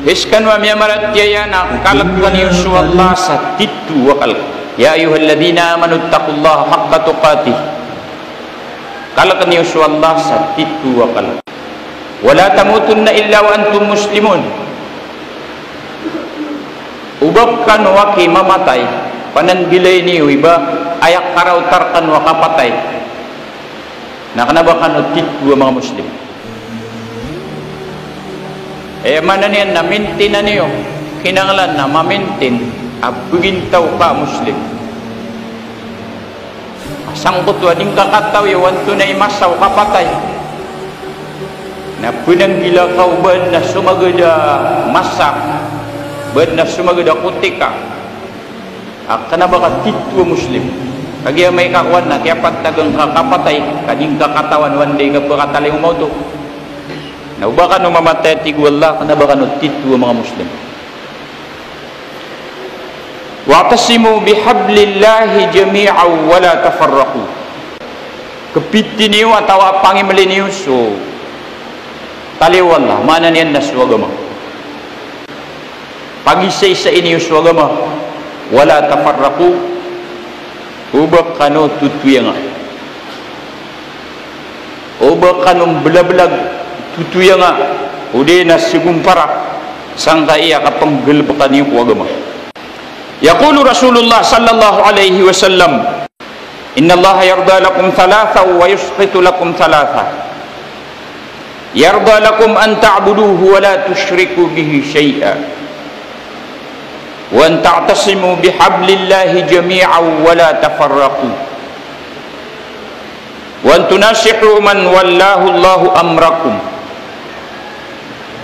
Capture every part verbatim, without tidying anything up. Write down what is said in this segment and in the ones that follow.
Hay skano a miyamaratiyaya na kalkn iyo so Allah sa titho a kalk. Ya ayyuhalladhina amanu ittaqullaha haqqa tuqatih. Kalkn iyo so Allah sa titho a kalk. Wala tamutunna illa wa antum muslimun. O ba kano aki mamatay, pananggilai niyo i ba aya karaotar kano a kapatay na kna ba kano titho a manga Muslim. Aya maana niyan na maintain-an iyo, kinanglan na ma-maintain a pagintaw ka a Muslim. Sangkoto a di ngka katawi o antonaa i masa o kapatay na pananggila ka o ba adn a somagad a masa, ba adn a somagad a kotika a kna ba ka titho a Muslim. Kagiya amay ka kowan na kiyapantag angka a kapatay ka di ngka katawan o anda i kapakatalingoma oto. Na o ba kano mamatay, tig o Allah, kna ba kano titho a manga Muslim. Wa'tasimu bihablillahi jami'an wa la tafarraqu. Kpiti niyo atawa pangimli niyo so tali o Allah, maana niyan na so agama. Pagisaisai niyo so agama, wa la tafarraqu, o ba kano totoyanga. O ba kano mblablg, totoyanga, odi na sagompara sangkai a kapnggalbka niyo ko agama. Yaqulu Rasulullah sallallahu alaihi wasallam, innallaha yarda lakum thalathan wa yuskhitu lakum thalathan. Yarda lakum an ta'buduhu wa la tushriku bihi shay'a, wa an ta'tasimu bihablillahi jami'an wa la tafarraqu, wa an tunasihu man wallahu Allahu amrakum,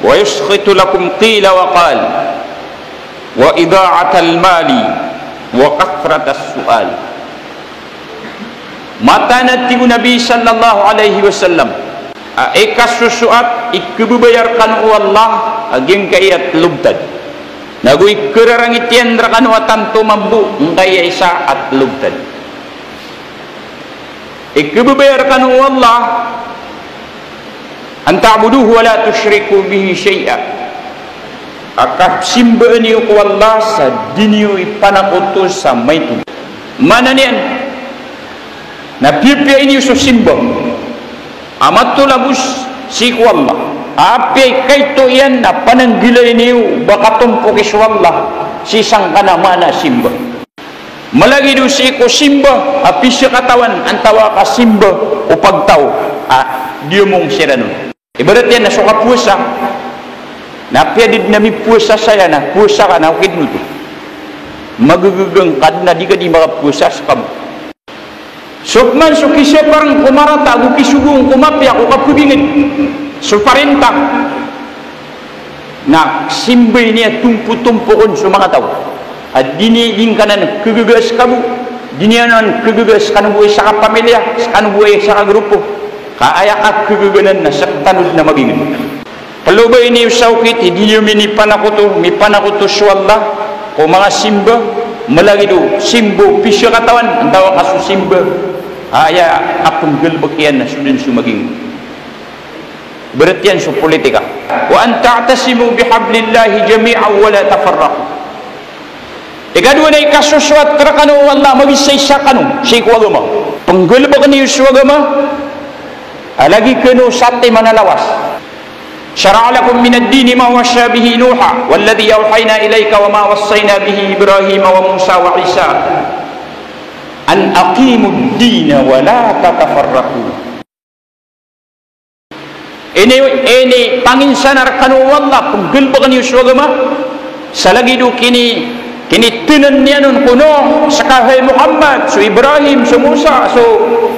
wa yuskhitu lakum qila wa qal, wa ida'atal mali, wa kathratas su'al. Mataan a, tig o Nabi sallallahu alaihi wasallam, a ikasosoat, ikhababayar kano o Allah a giyangkaya a tlo btad. Nago ikararangit iyan rkano a tanto mambo angkaya a isa a tlo btad. Ikhababayar kano o Allah, an ta'buduhu wa la tushriku bihi shay'a. A kasimbaa niyo ko Allah sa di niyo ipanakoto sa maito. Maana niyan na piyapiya iniyo so simba a matolabos sii ko Allah. Apiya i kaito iyan na pananggilai niyo ba katompoki so Allah sii sangkanan a maana a simba. Malagid o sii ko simba a pizakatawan antawaa ka simba o pagtaw a diyomong siran on. Ibarat iyan na so kapowasa, na apiya di dn a mipowasa saya na powasa ka na okit noto. Magagaga ngka dn a di ka di makapowasa skab. So pman so kisapar ngka ko marata ago kisogo ngka ko mapiya ko kapagingd so parinta. Na simba ini a tompotompokon so manga taw a di ni, di ngka nan khagaga skabo, di niyan nan khagaga skano bo a isa ka pamilya, skano bo a isa ka grupo. Ka aya kakhagaga nan na sktano dn a magingd. Ploba ini o sa okit i di niyo minipanakoto, mipanakoto so Allah ko manga simba, malagid o simba o pizakatawan antawaa ka so simba a aya kapnggalbk iyan na so dn so magingd. Ibarat iyan so politika. Wa an ta'tasimu bihablillahi jami'an wa la tafarraqu. Ikadowa na ikasosoat rkano o Allah, magisaisa kano sii ko agama. Pnggalbkn iyo so agama a lagid kano satiman a lawas. Shara'a lakum minad dini ma wassa bihi Nuha walladhi awhayna ilayka wa ma wassayna bihi Ibrahima wa Musa wa Isa an aqimud dina wa la tatafarraqu. Ini, ini panginsanar kano o Allah, pnggalbkn iyo so agama sa lagid o kini, kinitnan iyan on ko Nuh, ska hay Muhammad, so Ibrahim, so Musa, so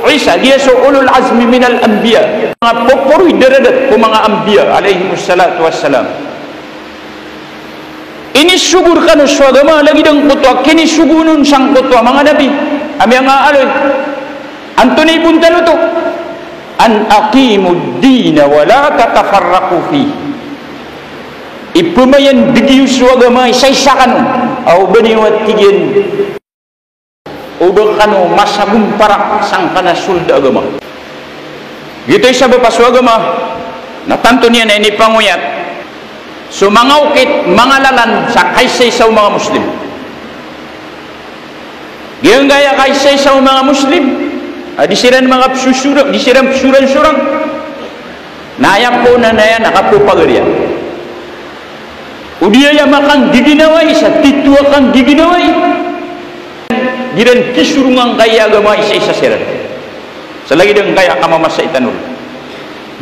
Isa, giya so ulul azmi minal anbiya. Manga poporoy daradat ko manga anbiya alayhimus salatu wassalam. Inisogo rkano so agama, lagid angkoto a kinisogo on sangkoto a manga nabi a miyangaaloy. Antonaa i bontal oto? An aqimud dina wa la tatafarraqu fihi. Ipmayandg iyo so agama, isaisa kano, a o ba niyo, a tig iyan, o ba kano masagompara sangkanan a sold a agama. Giyoto i sabap a so agama na tanto niyan a inipangoyat So manga okit, manga lalan sa kaisaisa o manga Muslim. Giyangkaya kaisaisa o manga Muslim a di siran manga psosorang, di siran psosorang-sorang. Na aya poon anan aya na kapapagariya. O di aya makanggiginawai sa titho a kanggiginawai. Di ran kisorongan angkaya agama isa-isa siran. Sa lagid angkaya kamamasa i tano.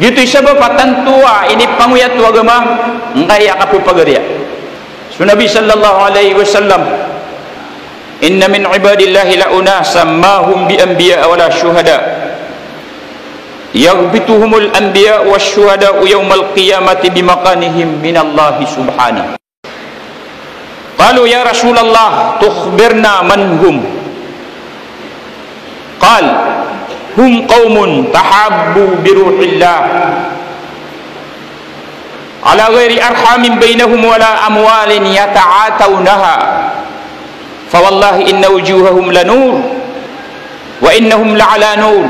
Giyoto i sabap a tanto a inipangoyat o agama angkaya kapapagariya. So Nabi sallallahu alaihi wasallam, "Inna min ibadillahi la unasan ma hum bi anbiya wa la shuhada. Yaghbituhumul anbiya wa shuhada yawmal qiyamati bi makanihim minallahi subhanahu." Qalu, "Ya Rasulallah, tukhbirna man hum?" Qal, "Hum qawmun tahabbu bi ruhillah, ala ghairi arhamin baynahum wala amwalin yata'atawnaha. Fa wallahi inna wujuhahum la nur, wa innahum la ala nur.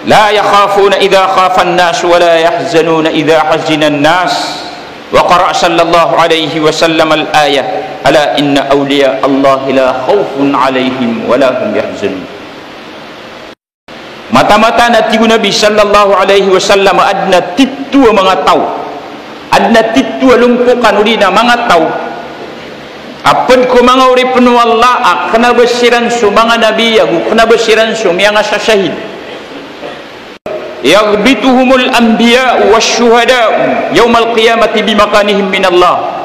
La yakhafuna idha khafa an-nas, wa la yahzanuna idha hazina an-nas." Wa qara'a sallallahu alaihi wasallam al-ayah, "Ala inna awliya Allahi la khawfun alaihim wa la hum yahzanun." Mataan-mataan a tig o Nabi sallallahu alaihi wasallam, adn a titho a manga taw, adn a titho a lompokan odi na manga taw a pd ko manga oripn o Allah a kna ba siran so manga nabi ago kna ba siran so miyangasashahid. Yaghbituhumul anbiya wash shuhada yawmal qiyamati bi makanihim minallah.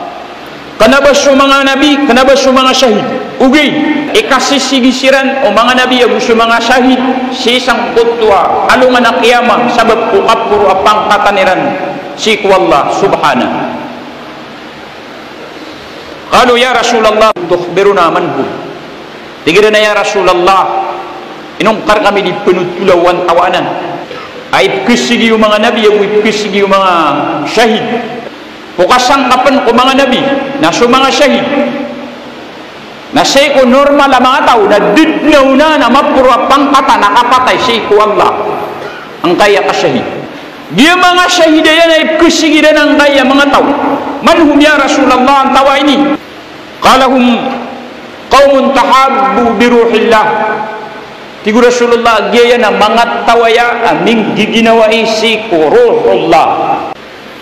Kna ba so manga nabi, kna ba so manga shahid, ogaid i kasisigi siran o manga nabi ago so manga shahid sii sangkoto a alongan a qiyamah sabap ko kaporo a pangkatan iran sii ko Allah subhanahu. Qalu, "Ya Rasulallah, tukhbiruna man hum?" Tig iran a, "Ya Rasulallah, ino ngka rkami di pnothola o antaa anan a ipkhasigi o manga nabi ago ipkhasigi o manga shahid?" Ko kasangkapn ko manga nabi na so manga shahid na sii ko normal a manga taw na da dn a onaan a maporo a pangkatan a kapatay sii ko Allah angkaya kashahid. Giya manga shahid aya na ipkhasigi iran angkaya manga taw. "Man hum ya Rasulallah, antaa ini?" Qala, "Hum qawmun tahabbu bi ruhillah." Tig o Rasulullah, giya aya na manga taw aya a minggiginawai sii ko ruhullah.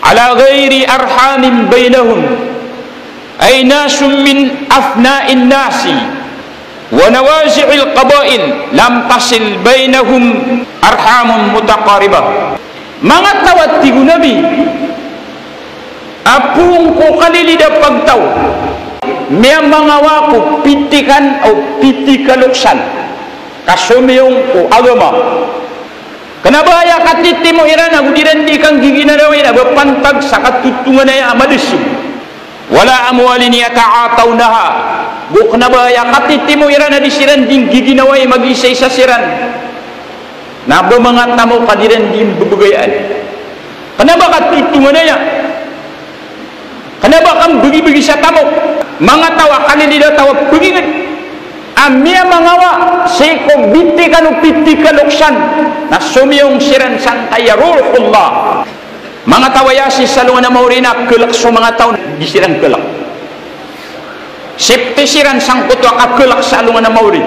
"Ala ghairi arhamin baynahum, ay nasun min afna'in nasi wa nawazi'il qabail lam tasil baynahum arhamun mutaqaribah." Manga taw a tig o Nabi a poon ko kalilid a pagtaw, miyamangawa ko pitikan o pitikaloksan ka somiyong ko agama. Kna ba aya katitimo iran ago di iran di kanggiginawai na ba pantag sa katotonganay a madasig. Wala amwalin yata'atawnaha. Go kna ba aya katitimo iran a di siran di nggiginawai, magisaisa siran na ba manga tamok a di iran di mbebegayaan. Kna ba katotonganay a Kna ba kambegibegi sa tamok, manga taw a kalilid a taw a peginged a miyamangawa sii ko bitikan o pitikaloksan na somiyong siran sangkaya ruhullah. Manga taw aya sii sa alongan a maori na kelek so manga taw na di siran kelek. Safety siran sangkoto a kakelek sa alongan a maori.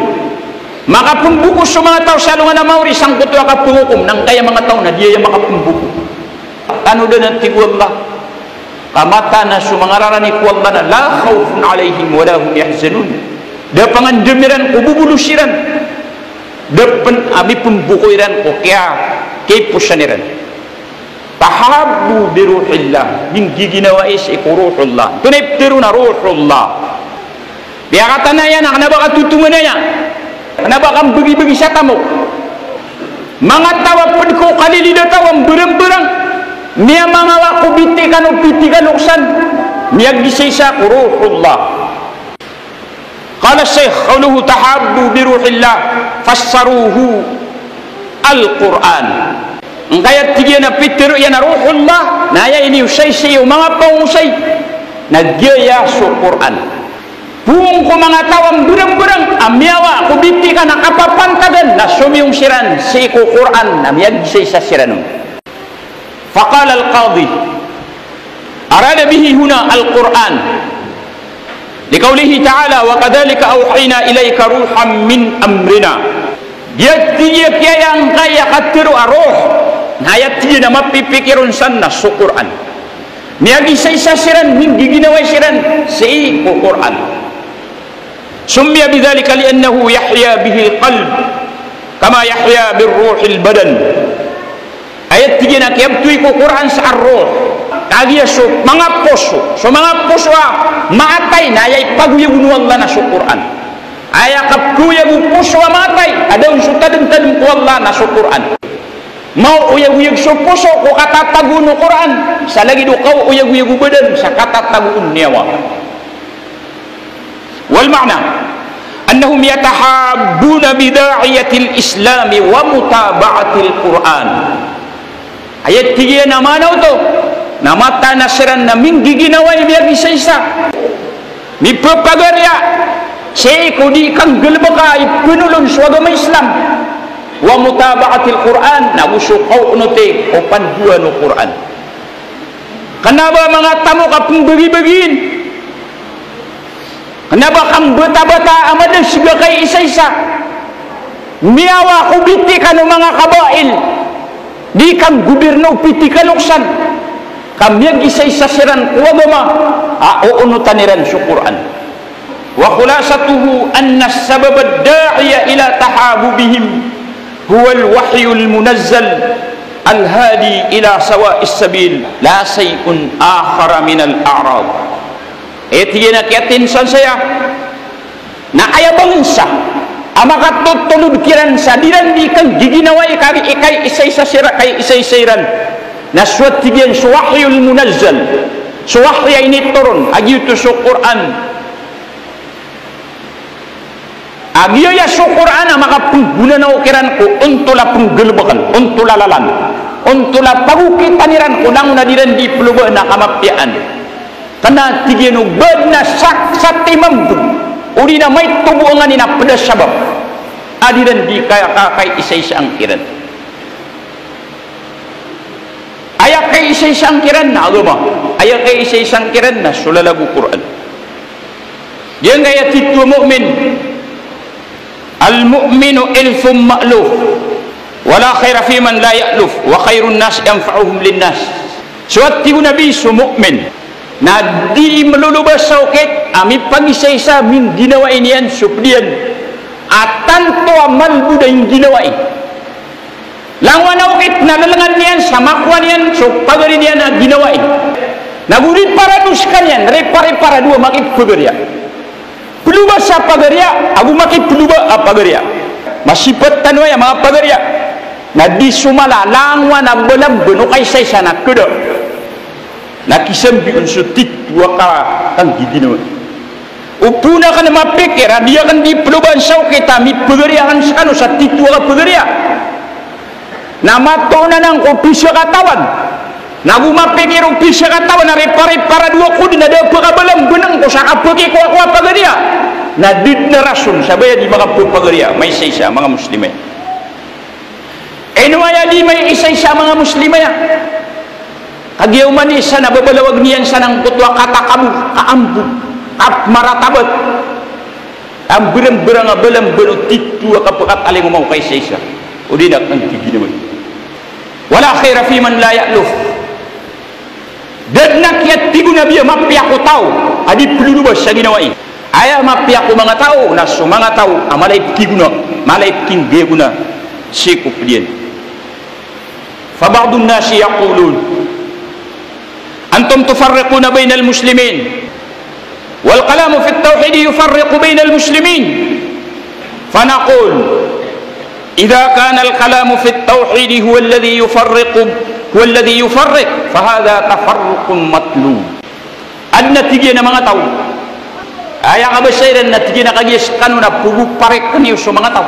Makapemboko so manga taw sa alongan a maori sangkoto a kapengokom, na angkaya manga taw na di aya makapemboko. Tanodan a tig o Allah ka mataan a so manga rarani ko Allah na la khawfun alayhim wa la hum yahzanun. Da pangandam iran ko bobolos iran. Da pen, a mipemboko iran ko kiya, kiyaposan iran. Tahabbu bi ruhillah, minggiginawai sii ko ruhullah. Antonaa i pitharo on a ruhullah? Piyakatana iyan a kna ba katotonganay a, kna ba kambegibegi sa tamok. Manga taw a ped ko kalilid a taw a mberemberang, miyamangawa ko bitikan o pitikaloksan, miyagisaisa ko ruhullah. Qala Shaykh, qawluhu tahabbu bi ruhillah, fassaruhu al-Qur'an. Angkaya tig iyan a pitharo iyan a ruhullah, na aya iniosay sii o manga pangosay na giyaya so Qur'an. Poon ko manga taw a mberemberang a miyawa ko bitikan a kapapantagan na somiyong siran sii ko Qur'an na miyagisaisa siran on. Faqala al-Qadi, Arada bihi huna al-Qur'an. Liqawlihi ta'ala, "Wa kadhalika awhayna ilayka ruhan min amrina." Giya tig iyan a kiyaya ngka i katharo a ruh. Na aya tig iyan a mapipikir on san na so Qur'an. Miyagisaisa siran, minggiginawai siran sii ko Qur'an. Summiya bidhalika li'annahu yahya bihil qalb, kama yahya birruhil badan. Aya tig iyan a kiyabtowi ko Qur'an sa ar-ruh. Kagiya so manga poso, so manga poso a maatay na aya ipagoyag on o Allah na so Qur'an. Aya kapgoyag o poso a maatay, a da on so tadmtadm ko Allah na so Qur'an. Maoyagoyag so poso ko katatagoon o Qur'an, sa lagid o kaoyagoyag o badan sa katatagoon o niyawa. Wal ma'na annahum yatahabbuna bi da'iyatil Islami wa mutaba'atil Qur'an. Aya tig iyan a maana oto na mataan a siran na minggiginawai, miyagisaisa, mipapagariya sii ko di kanggalbka i pnolon so agama Islam, wa mutaba'atil Qur'an, na go so kaonoti o pandoan o Qur'an. Kna ba manga tamok a pmbagibagin, kna ba kambatabata a madasg a kaisaisa. Miyawa ko bitikan o manga kabail, di kanggobirno o bitikan o ksan, ka miyagisaisa siran ko agama a onotan iran so Qur'an. Wa khulasatuhu anna as-sababa ad-da'iya ila tahabubihim huwa al-wahyul munazzal al-hadi ila sawa'is sabil, la shay'un akhara min al-a'rad. Aya tig iyan a kiyatinsan saya na aya bangsa a makatotolod kiran sa di ran di kanggiginawai i kaisaisa siran, kaisaisa iran, na so, tig iyan, so wahyul munazzal, so wahyu a initoron, a giyoto so Qur'an. A giyaya so Qur'an a makapnggonanaw kiran ko ontol a pnggalbkn, ontol a lalan, ontol a pagokitan iran ko langon a di ran di ploba na kamapiyaan. Kna, tig iyan, o ba adn a sak-, satiman bo, odi na maito bo angkanin a pd a sabap a di ran di kaya ka-, kaisaisaan kiran. Aya kaisaisaan kiran na agama. Aya kaisaisaan kiran na so lalag o Qur'an. Giyangkaya titho a mu'min. Al-mu'minu ilfun ma'luf, wa la khaira fi man la ya'luf, wa khairun nasi anfa'uhum lin-nas. So, a tig o Nabi, so mu'min na di mloloba sa okit a mipagisaisa, mingginawai niyan so pd iyan a tanto a malbod a ingginawai. Langowan a okit na lalngan iyan sa makowa niyan so pagari niyan a ginawai. Na go riparado skaniyan, ripa-, riparado a makipagariya. Ploba sa pagariya ago makiploba a pagariya. Masipat tano aya manga pagariya. Na di so mala, langowan a balamban o kaisaisa na kda. Na kisambi on so titho a ka-, kanggiginawai. O phoon akn mapikir a di akn di plobaan sa okit a mipagari akn skano sa titho a kapagariya. Na matoon anan ko pisakatawan. Na go mapikir o pisakatawan a ripariparado ako dn a da a pakabalambann ko sa kapakikowa ko a pagariya. Na di dn a rason sa baya di makapagariya, maisaisa, manga Muslim aya. Ino aya di maisaisa, manga Muslim aya? Kagiya oman i isa na babalawag niyan sa nangkoto a katakabo, kaambo, kapmaratabat. Ambrangbrang a balamban o titho a kapakatalingoma o kaisaisa. O di na kanggiginawai. Wala khaira fi man la ya'luf. Da dn a kiyatig o Nabi a mapiya ko taw a di ploloba sa ginawai. Aya mapiya ko manga taw na so manga taw a mala i pkigona, mala i pkinggagona sii ko pd iyan. Fa ba'dun nasi yaqulun, antum tufarriquna bainal muslimin, wal kalamu fit tawhidi yufarriqu bainal muslimin. Fa naqul, idha kana al kalamu fit tawhidi huwa alladhi yufarriqu, huwa alladhi yufarriq, fa hadha tafarruqun matlub. Adn a tig iyan a manga taw, aya kabasa iran na tig iyan a kagiya skano na pgoparikn iyo so manga taw.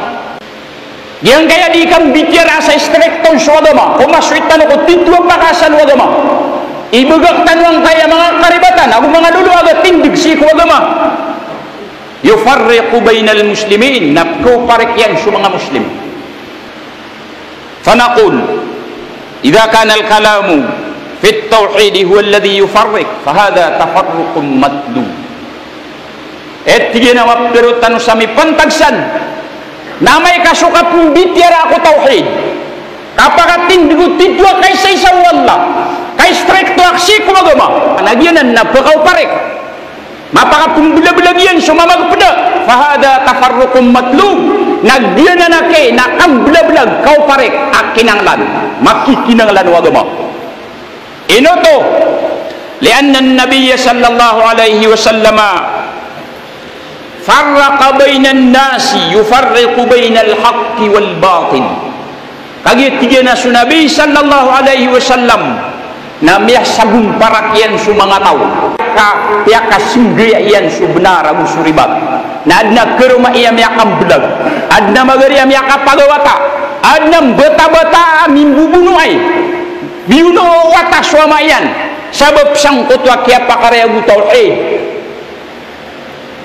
Giyangkaya di kambitiyaraa sa istrikto on so agama, ko masoy tano ko titho a pakaasal o agama. Ibagak tano angkaya manga karibatan ago manga lolo a ga tindg sii ko agama. Yufarriqu bainal muslimin, na pgoparik iyan so manga Muslim. Fa naqul, idha kana al kalamu في التوحيد هو الذي يفرق، فهذا تفرق مطلوب. Tig iyan a maptharo tano sa mipantag san na amay ka so kapmbitiyaraa ko tawhid, kapakatindg o titho a kaisaisa o Allah, kaistrikto a sii ko agama, na giyanan na pkaoparik. Mapakapmblablagi iyan so mamagpda, فهذا تفرق مطلوب. Na giyanan a kay na kamblablagi, kaoparik a kinanglan, makikinanglan o agama. Ino oto? لأن النبي صلى الله عليه وسلم فرق بين الناس، يفرق بين الحق والباطل. Kagiya tig iyan a so Nabi sallallahu alaihi wasallam na miyasagomparak iyan so manga taw, ka piyakasinggaya iyan so bnar ago so ribat. Na adn a karoma i a miyakamblag, adn a magari a miyakapagawata, adn a mbatabata a mimbobonoay, biyono o wata so ama iyan, sabap sangkoto a kiyapakaraya ago tawhid.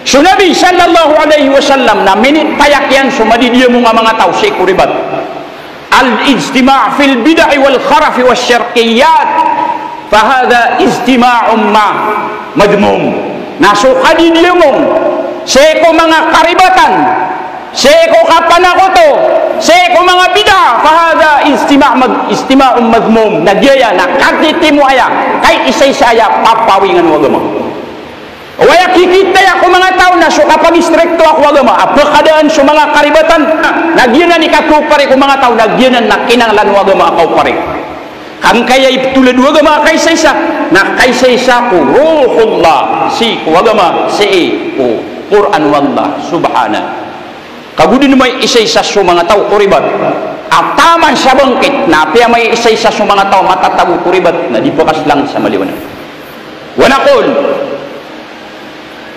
So Nabi sallallahu alaihi wasallam na minitayak iyan so madidiyamong a manga taw sii ko ribat. الاجتماع في البدع والخرف والشركيات، فهذا اجتماع مذموم. Na so kadidiyamong sii ko manga karibatan, sii ko kapanakoto, sii ko manga bid'ah, فهذا اجتماع مذ-، اجتماع مذموم. Na giyaya na katitimo aya, kaisaisa aya, papawingan o agama. Oway, a kikitaya ko manga taw na so kapagistrikto ko agama a pkadaan so manga karibatan, na giyanan i kakaoparik o manga taw, na giyanan na kinanglan o agama a kaoparik. Ka angkaya i ptolad o agama a kaisaisa, na kaisaisa ko Ruhullah, sii ko agama, sii ko Qur'an o Allah Subhanahu. Ka go dn maisaisa so manga taw ko ribat a taman sa bangkit, na apiya maisaisa so manga taw matatago ko ribat, na di pakaslang sa maliwanag. ونقول: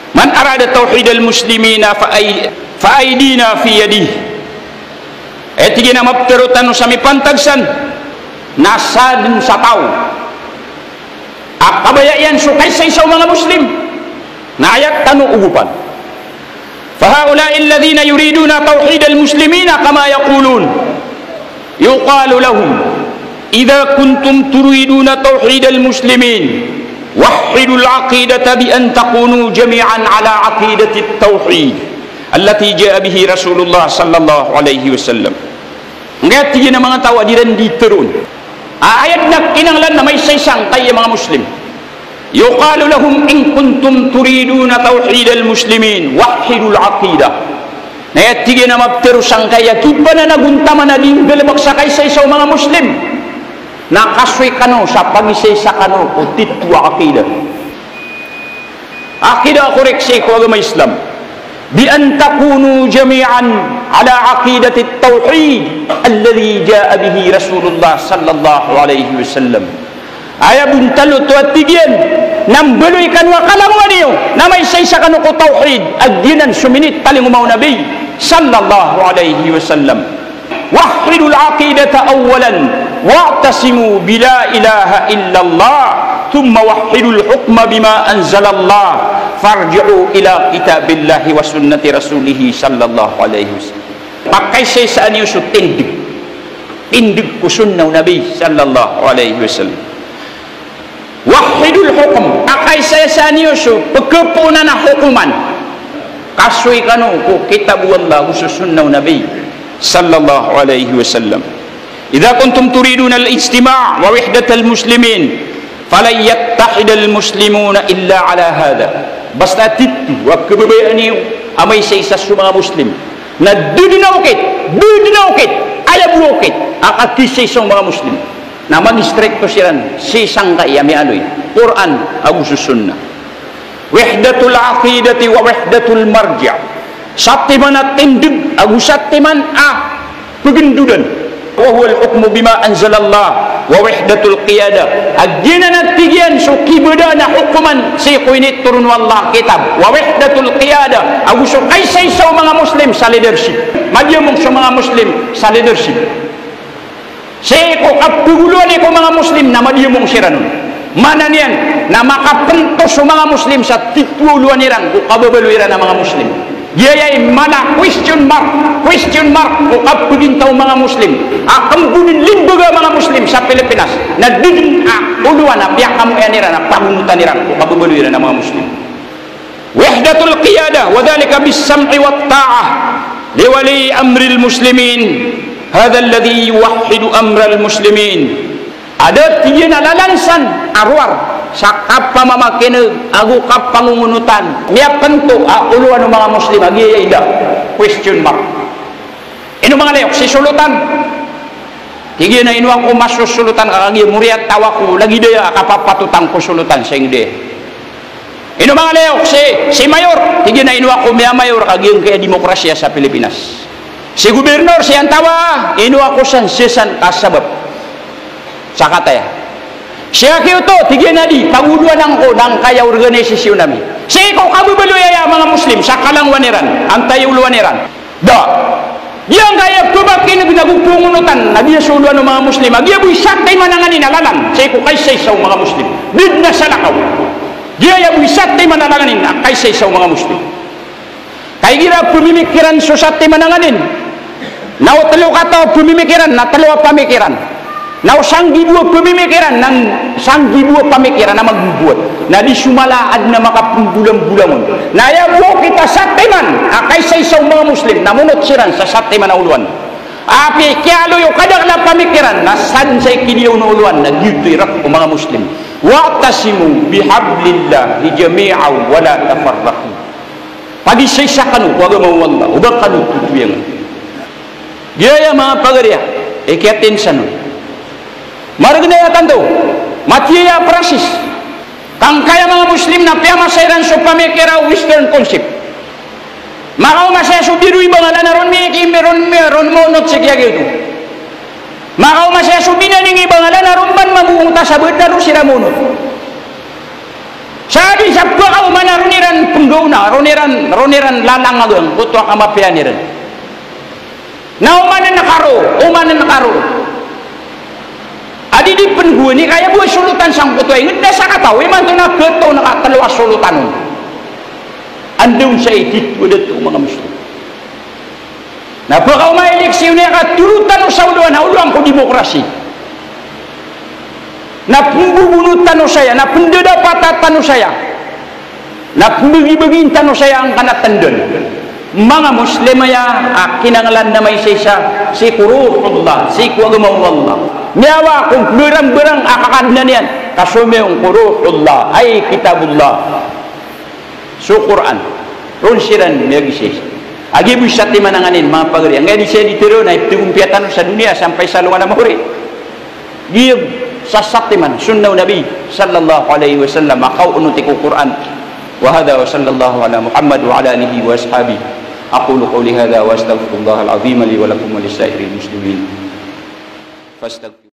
من أراد توحيد المسلمين فأي-، فأيدينا في يده. Aya tig iyan a maptharo tano sa mipantag san na sadn sa taw a kabaya iyan so kaisaisa o manga Muslim, na aya tano ogopan. فهؤلاء الذين يريدون توحيد المسلمين كما يقولون، يقال لهم: إذا كنتم تريدون توحيد المسلمين، وحدوا العقيدة بأن تكونوا جميعا على عقيدة التوحيد التي جاء به رسول الله صلى الله عليه وسلم. Angkaya tig iyan a manga taw a di ran di tharoon a aya dn a kinanglan na maisaisa angkaya manga Muslim. يقال لهم: إن كنتم تريدون توحيد المسلمين، وحدوا العقيدة. Na aya tig iyan a maptharo sangkaya kipananagontaman a di nggalbk sa kaisaisa o manga Muslim, na kasoy kano sa pagisaisa kano ko titho a aqidah. Aqidah a korek sii ko agama Islam. بأن تكونوا جميعا على عقيدة التوحيد الذي جاء به رسول الله صلى الله عليه وسلم. Aya bontal oto a tig iyan na mbaloy kano a kalangowan iyo na maisaisa kano ko tawhid a giyanan so minitalingoma o Nabi sallallahu alaihi wasallam. وحدوا العقيدة أولا، واعتصموا بلا إله إلا الله، ثم وحدوا الحكم بما أنزل الله، فارجعوا إلى كتاب الله وسنة رسوله صلى الله عليه وسلم. Pakaisaisaan iyo so tindg, tindg ko sunnah o Nabi sallallahu alaihi wasallam. Wahhidul hukm, pakaisaisaan iyo so pkhapoonan a hokoman. Kasoy kano ko kitab o Allah ago so sunnah o Nabi sallallahu alaihi wasallam. Idha kuntum turidunal ijtima' wa wahdatal muslimin, falan yattahidal muslimuna illa ala hadha. Basta titho a khababayaan iyo a maisaisa so manga Muslim, na da dn a okit, da dn a okit, aya bo a okit a kakisaisa o manga Muslim na magistrikto siran sii sangkai a miyaaloy Qur'an ago so sunnah. Wahdatul aqidati wa wahdatul marji'. Satiman a tindg ago satiman a pagndodan. Wa huwal hukmu bima anzalallah wa wahdatul qiyadah. A giyanan a tig iyan so kibadaan a hokoman sii ko initoron o Allah a kitab. Wa wahdatul qiyadah. Ago so kaisaisa o manga Muslim sa leadership. Madiyamong so manga Muslim sa leadership. Sii ko kapagoloan ko manga Muslim na madiyamong siran on. Maana niyan na makapnto so manga Muslim sa titho a oloan iran ko kababaloy iran a manga Muslim. Giyaya i mala question mark, question mark ko kapagintaw o manga Muslim a kmbo dn limbaga a manga Muslim sa Pilipinas na da dn a Olowan a piyakamoyan iran, a pagonotan iran ko kababaloy iran a manga Muslim. Wahdatul qiyadah, wa dhalika bis sam'i wat ta'ah li wali amril muslimin. Hadha alladhi yuwahhidu amral muslimin. Adn, tig iyan, a lalan san a rowar sa kapamamakina ago kapangongonotan, miyapnto a olowan o manga Muslim a giyaya i da. Question mark. Ino manga layok, si Solotan. Tig iyan a ino ako masosolotan ka kagiya moriyataw ako, lagid aya a kapapatotan ko Solotan sa ingd aya. Ino manga layok, si, si Mayor. Tig iyan a ino ako miyamayor ka giyangkaya a demokrasiya sa Pilipinas. Si Gobernor, si antawa, ino ako san, sii san ka sabap. Sakataya. Si aki oto, tig iyan a di, pagolowan angko na angkaya organisasyon ami. Sii ko kababaloy aya a manga Muslim sa kalangowan iran, antaa i olowan iran. Da. Giyangkaya pmakin'g na go pangonotan, na giya so olowan o manga Muslim a giya bo i satiman a nganin a lalan sii ko kaisaisa o manga Muslim. Da dn a salakaw. Giyaya bo i satiman a nganin a kaisaisa o manga Muslim. Ka igira pmimikiran so satiman a nganin, na o tlo kataw a pmimikiran, na tlo a pamikiran. Na o sanggibo a pmimikiran, na sanggibo a pamikiran a magbobowat. Na di so mala a adn a makapmbolambolang on. Na aya bo okit a satiman a kaisaisa o manga Muslim na monot siran sa satiman a olowan. Apiya i kiyaaloy o kadakl a pamikiran na sadn sa ikiliyaw o olowan na giyoto i rk o manga Muslim. Wa'tasimu bihablillahi jami'an wa la tafarraqu. Pagisaisa kano ko agama o Allah, oba kano totoyangn. Giyaya manga pagari a, ikiyatinsan on. Margn aya tanto, matiyaya a prasis. Ka angkaya manga Muslim na piyamasa iran so pamikira o Western concept. Makaoma saya so biro i bangalan a ron miki, ron mi, ron monot sii kiyagiyoto. Makaoma saya so binaling i bangalan a ron ban mabongot a sabad na ron siran monot. Sa di sa pkaoma na ron iran pnggaona, ron iran, ron iran lalangagang, oto a kamapiya iran. Na omanen karo, omanen karo. A di di pnggaoni kaya bo a solotan sangkoto a ingd na sakataw, imanto na kto na katlo a solotan on. Anda on sa i tito a dato o manga Muslim. Na pkaoma i eleksyon aya ka torotan o sa olowan, a olowan ko demokrasi. Na pmbobonotan o saya, na pndadapatatan o saya. Na pmbagibagin tano saya angkanan a tndan. Manga Muslim aya a kinanglan na maisaisa sii ko Ruhullah, sii ko agama o Allah. Miyawa ko barangbarang a kakadnan iyan, ka somiyong ko Ruhullah, ay Kitabullah. So Qur'an. Ron siran miyagisaisa. A giya bo i satiman a nganin, manga pagari. Angkaya di saya di tero na iptigompiya tano sa doniya sampay sa alongan a mahori. Giya bo sa satiman, sunnah o Nabi sallallahu alaihi wasallam, a kaonoti ko Qur'an. Wa hadha wa sallallahu ala Muhammad wa ala alihi wa ashabihi. Aqulu qawli hadha wa astaghfirullahal azima li wa lakum wa lisairil muslimin. Fastaghfiruh.